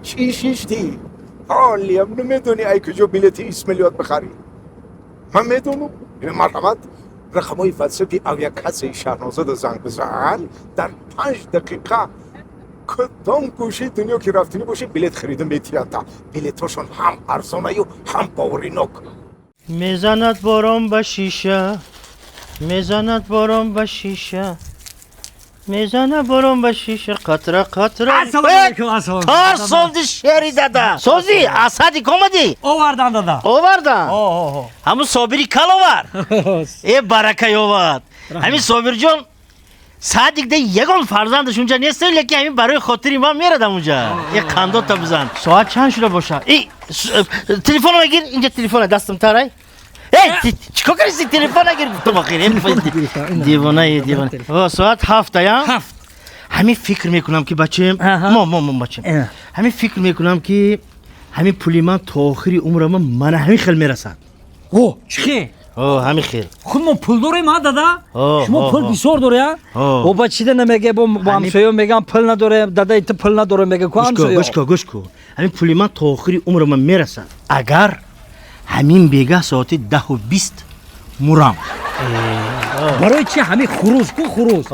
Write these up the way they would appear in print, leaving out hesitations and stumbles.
Чӣ шиштӣ? Ҳолиам намедонӣ ай куҷо билети Исмаилиёт бихарӣ? Ман медонам. Марҳамат, рақамҳои ватсапи авиакассаи Шаҳнозада занг бизан, дар 5 дақиқа кадом гӯшаи дунё ки рафтанӣ бошӣ, билет харида метиҳанда. Билетҳошон ҳам арзонаю, ҳам боваринок. Мезанад борон ба шиша, мезанад борон ба шиша, мезанад борон ба шиша, қатра қатра. Ассалому алайкум, ассалому. Тор солди, шери дада, сози асади комадӣ. Овардан, дада. Овардан. О. Ҳамун Собири кал овар. Э, барака ёвад ҳамин Собирҷон. Садикда ягон фарзандаш унҷа нест, лекин ҳамин барои хотири ман мерадам унҷа. Е, қандота бизан. Соат чанд шуда бошад? И телефонро гир, инҷа телефона дастам тарай. Эй, чикор кардӣ? Телефона гир, гуфтам охир. Девона, девона. Соат 7 я? 7. Ҳамин фикр мекунам, ки бачаем, мо бачаем, ҳамин фикр мекунам, ки ҳамин пули ман то охири умрама мана ҳамин хел мерасад. О, чӣ? О, ҳамин хел. Худ мо пул дорем, а, дада? Шумо пул бисёр дорӣ, а? О. О, ба чида намеге, бо ҳамсоё мегам, пул надорем, дада, ту пул надорем, мега ку ҳамсоё. Гӯш кун, гӯш кун, ҳамин пули ман то охири умрама мерасад, агар ҳамин бегаҳ соати 10:20 мурам. Барои чи ҳамин хурӯз ку, хурӯз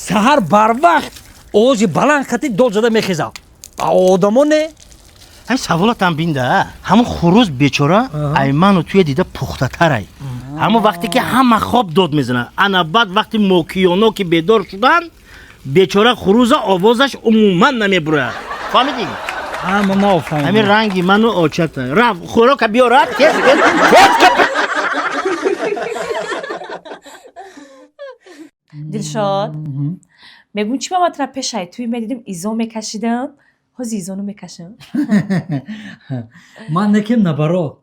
саҳар барвақт овози баланд хати дод зада мехезад, а одамо не? Ҳамин саволатам бинда. Ҳамун хурӯз бечора ай ману туя дида пухтатарай. Ҳамон вақте ки ҳама хоб, дод мезанад. Ана баъд вақти мокиёно ки бедор шуданд, бечора хурӯза овозаш умуман намебурад, фаҳмидӣ? Ама нафаҳмидам. Ҳамин ранги ману очата рафт. Хӯрока биёрад, тез, тез, тез. Дилшод, мегӯм, чӣ ба матра пешай туй медидим, изо мекашидам, ҳозир изону мекашам. Ман некем, набаро,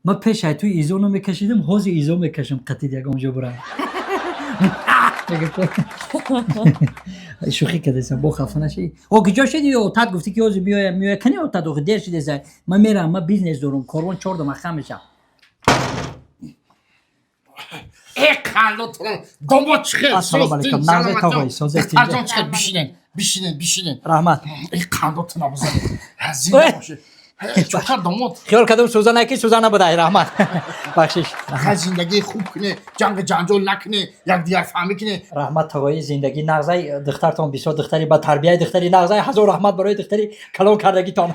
ман пешай туй изо намекашидам, ҳозир изо мекашам, қатид ягон ҷо бурам. Шӯхӣ кардасам, бо хафа нашӣ. О, куҷо шуди? Отат гуфтӣ, ки ҳозир меоям, меоя. Кани отат? Охи дер шудеса. Ман мерам, ман бизнес дорам, корвон чор дама хам мешам. Э, қандотон, домод, чӣ хел? Ассалому алайкум, нағзе, тағои, созед? Арҷон, чӣ хел? Бишинен, бишинен, бишинен. Раҳмат. Э, қандотона бизанед, зинда бошед. Чокар, домод. Хиёл кардам сӯзана, ки сӯзана будай. Раҳмат, бахшиш. Хай, зиндагии хуб куне, ҷанг ҷанҷол накуне, якдигар фаҳмӣ куне. Раҳмат, тағои, зиндагӣ нағзай. Духтартон бисёр духтари ба тарбияи, духтари нағзай. Ҳазор раҳмат барои духтари калон кардагитон.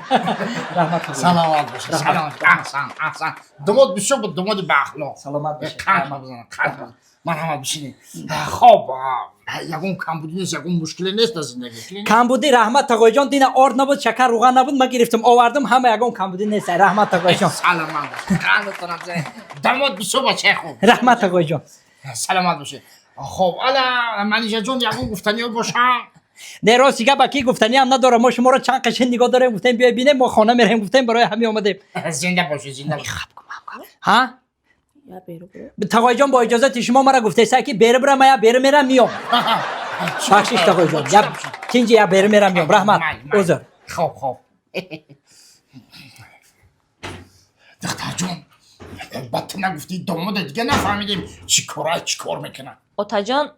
Раҳмат. Саломат бошед, саломат. Аҳсан, аҳсан, домод бисёр буд, домоди баахлоқ. Саломат бошед. Қанд бизанад, қанд. Марҳамат, бишинед. Хоб, ягон камбудӣ нест, ягон мушкиле нест дар зиндагӣ? Камбудӣ, раҳмат, тағоиҷон, дина орд набуд, шакар, руған набуд, ман гирифтам, овардам ҳама, ягон камбудӣ нест, раҳмат, тағоиҷон. Саломат бошед, қандатонам бизанед. Домод бисёр бачаи хуб. Раҳмат, тағоиҷон. Саломат бошед. Хоб, ала Манижаҷон, ягон гуфтаниё боша? Не, рости гап, ки гуфтаниам надорам. Мо шуморо чанд қашин нигоҳ дорем, гуфтем, биёй бинем, мо хона мерем, гуфтем, барои ҳамин омадем. Зинда бошед, зинда бошед. Ҳа, тағоиҷон, бо иҷозати шумо, мара гуфтеса, ки бери бирам, я бери мерам, миём. Бахшиш, тағоиҷон, я тинҷи, я бери мерам, миём. Раҳмат, узр. Хоб, хоб, духтарҷон, ба ту нагуфтӣ, домода дига нафаҳмидем, чӣ кора, чӣ кор мекунад? Отаҷон,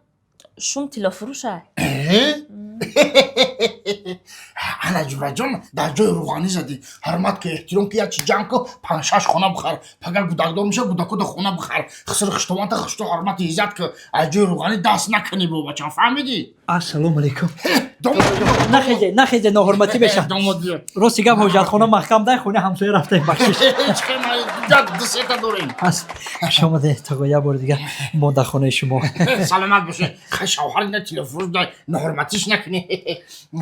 шум тиллофурӯша. Ана, ҷураҷон, дар ҷои рӯғанӣ задӣ. Ҳурмат ки, эҳтиром ки, як чи ҷамъ ку, панҷ шаш хона бихар. Пагар гудакдор меша, гудакода хона бихар. Хисри хиштованта хишто, ҳурмати иззат ки, аз ҷои рӯғанӣ даст накунӣ, бобачам, фаҳмидӣ? Ассалому алайкум. Нахезе, нахезе, ноҳурматӣ мешавад. Домод. Рости гап, ҳоҷатхона маҳкам дай, хонаи ҳамсоя рафтем, бахшиш. Ду сета дорем. Ас хуш омадед, тағо, як бори дигар мо дар хонаи шумо. Саломат бошед. Хай, шавҳар ина тиллофурӯш дай, ноҳурматиш накунӣ.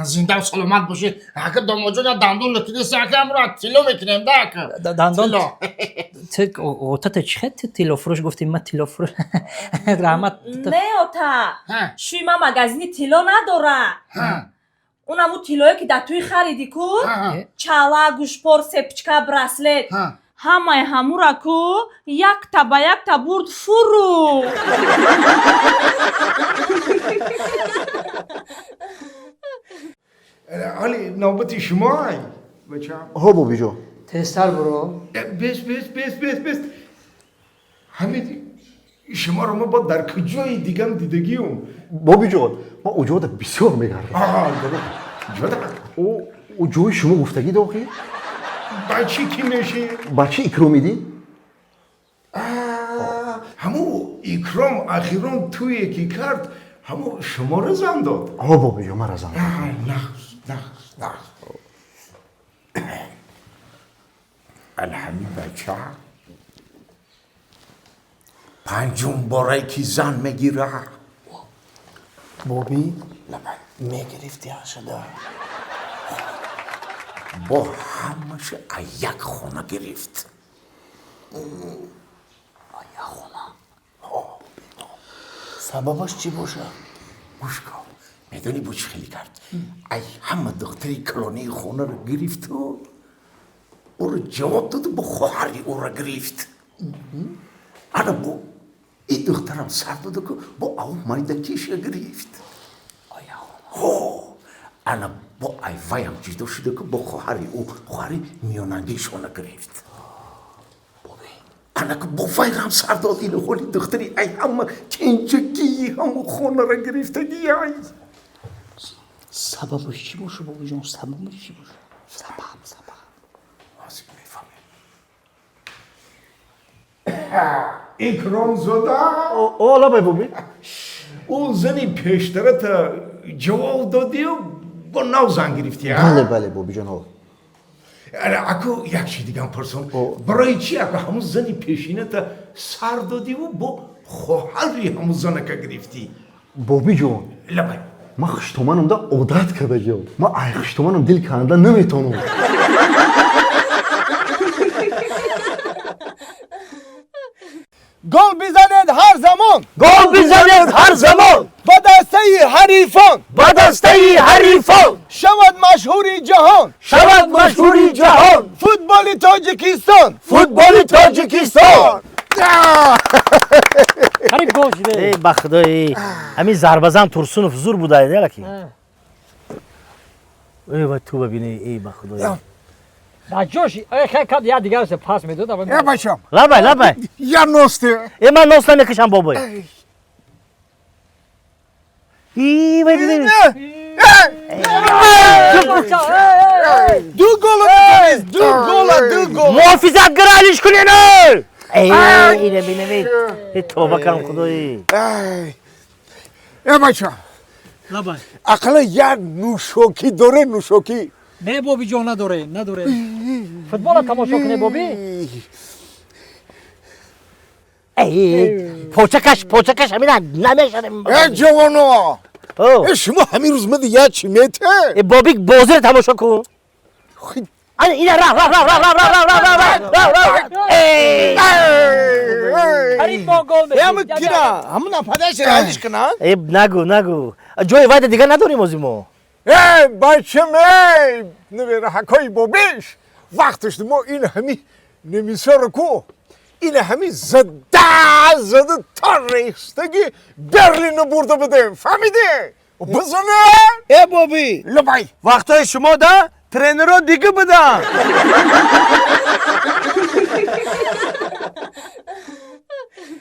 Зиндаву саломат бошед. Ака, домодҷон, я дандон лутидеси, ака, амро тилло мекунем да, ака. Дандон отата чӣ хел тиллофурӯш гуфтем, ман тиллофурӯш, раҳмат. Не, ота, шӯи ман магазини тилло надора. Унаму тиллое, ки дар туи хариди ку, чала, гӯшпор, цепочка, браслет, ҳамаи ҳамура ку якта ба якта бурд фурӯ. Ҳоли навбати шумоай, бачам. Ҳо, бобиҷон. Тезтар буро. Бес, бес, бес, бес, бес. Ҳамин шуморо мо бо дар куҷои дигам дидагиюм? Бобиҷон, ман уҷода бисёр мегардам. Ҷода. Ӯ ҷои шумо гуфтагӣ дохи? Бачи ки меши? Бачи Икромидӣ? Ҳаму Икром ахирон туе ки кард, ҳаму шуморо зан дод. О, бобиҷон, мара зан дод. Нағз, нағз, нағз. Алҳами бача панҷум борае ки зан мегира. Боби, мегирифти ашада. Бо ҳамаша а як хона гирифт. А як хона? Сабабаш чӣ бошад? Гӯш кун, медонӣ бо чӣ хеле кард? Ай ҳама духтари калонии хонаро гирифту ӯро ҷавоб доду бо хоҳари ӯро гирифт. Ана бо и духтарам сар доду ку бо ав майдакиша гирифт. Ҳо, ана бо ай ваям ҷудо шуда ку бо хоҳари ӯ, хоҳари миёнангишона гирифт. Ана ку бо вайрам сар дод, ину ҳоли духтари ай ҳама кенҷагии ҳаму хонаро гирифтагӣ ай. Сабабаш чӣ боша, бобиҷон? Сабабаш чӣ боша? Сабаб, сабаб. Ҳозир мефаҳмем. Икромзода. О, лабай, боби. Ӯ зани пештарата ҷавоб додию бо нав зан гирифтӣ, а? Бале, бале, бобиҷон, ҳо. Ара, аку як чи дигам пурсам. Барои чӣ аку ҳамун зани пешината сар додиву бо хоҳари ҳамун занака гирифтӣ? Бобиҷон, Лабай. ман хуштоманамда одат кардагиам. Ман ай хуштоманам дил канда наметонам. Гол бизанед ҳар замон. Гол бизанед ҳар замон. Ба дастаи ҳарифон. Ба дастаи ҳарифон. Шавад машҳури ҷаҳон. Шавад машҳури ҷаҳон. Футболи Тоҷикистон. Футболи Тоҷикистон. Қариб гол шиде. Эй, ба худои, ҳамин зарбазан Турсунов зур будае, лаки. Эй, вай туба бини, эй, ба худои. Дар ҷош хай кад як дигараш пас медод. Э, бачам. Лабай, лабай. Я носте. Э, ман нос намекашам, бобой. И, вай, бибин. Ду гола битавист, ду гола, ду гола. Муҳофизат гиралиш кунен. Эй, ина бинем, эй, тоба кардам, худои. Э, бачам. Лабай. Ақалла як нӯшокӣ доре, нӯшокӣ? Не, бобиҷон, надоре, надоре. Футбола тамошо куне, боби. Эй, почакаш, почакаш ҳамина намешавад. Э, ҷавоно! Э, шумо ҳамин рӯз мада як чӣ мете? Э, бобик, бозиро тамошо кун. Ана ина раф, раф, раф, раф, раф, раф, раф, раф, раф, раф. Эй! Қариб бо гол Ҳамн кина, ҳамн нападаша алиш кина. Э, нагу, нагу. Ҷои вайда дигар надорем ози мо. Э, бачам, эй, набераҳакҳои бобиш, вақташ мо ин ҳами немисоро ку, ин ҳами зада зада то рехстаги Берлино бурда будем, фаҳмидӣ? Бизане. Э, боби. Лабай. Вақтҳои шумо да тренерҳо дига буданд.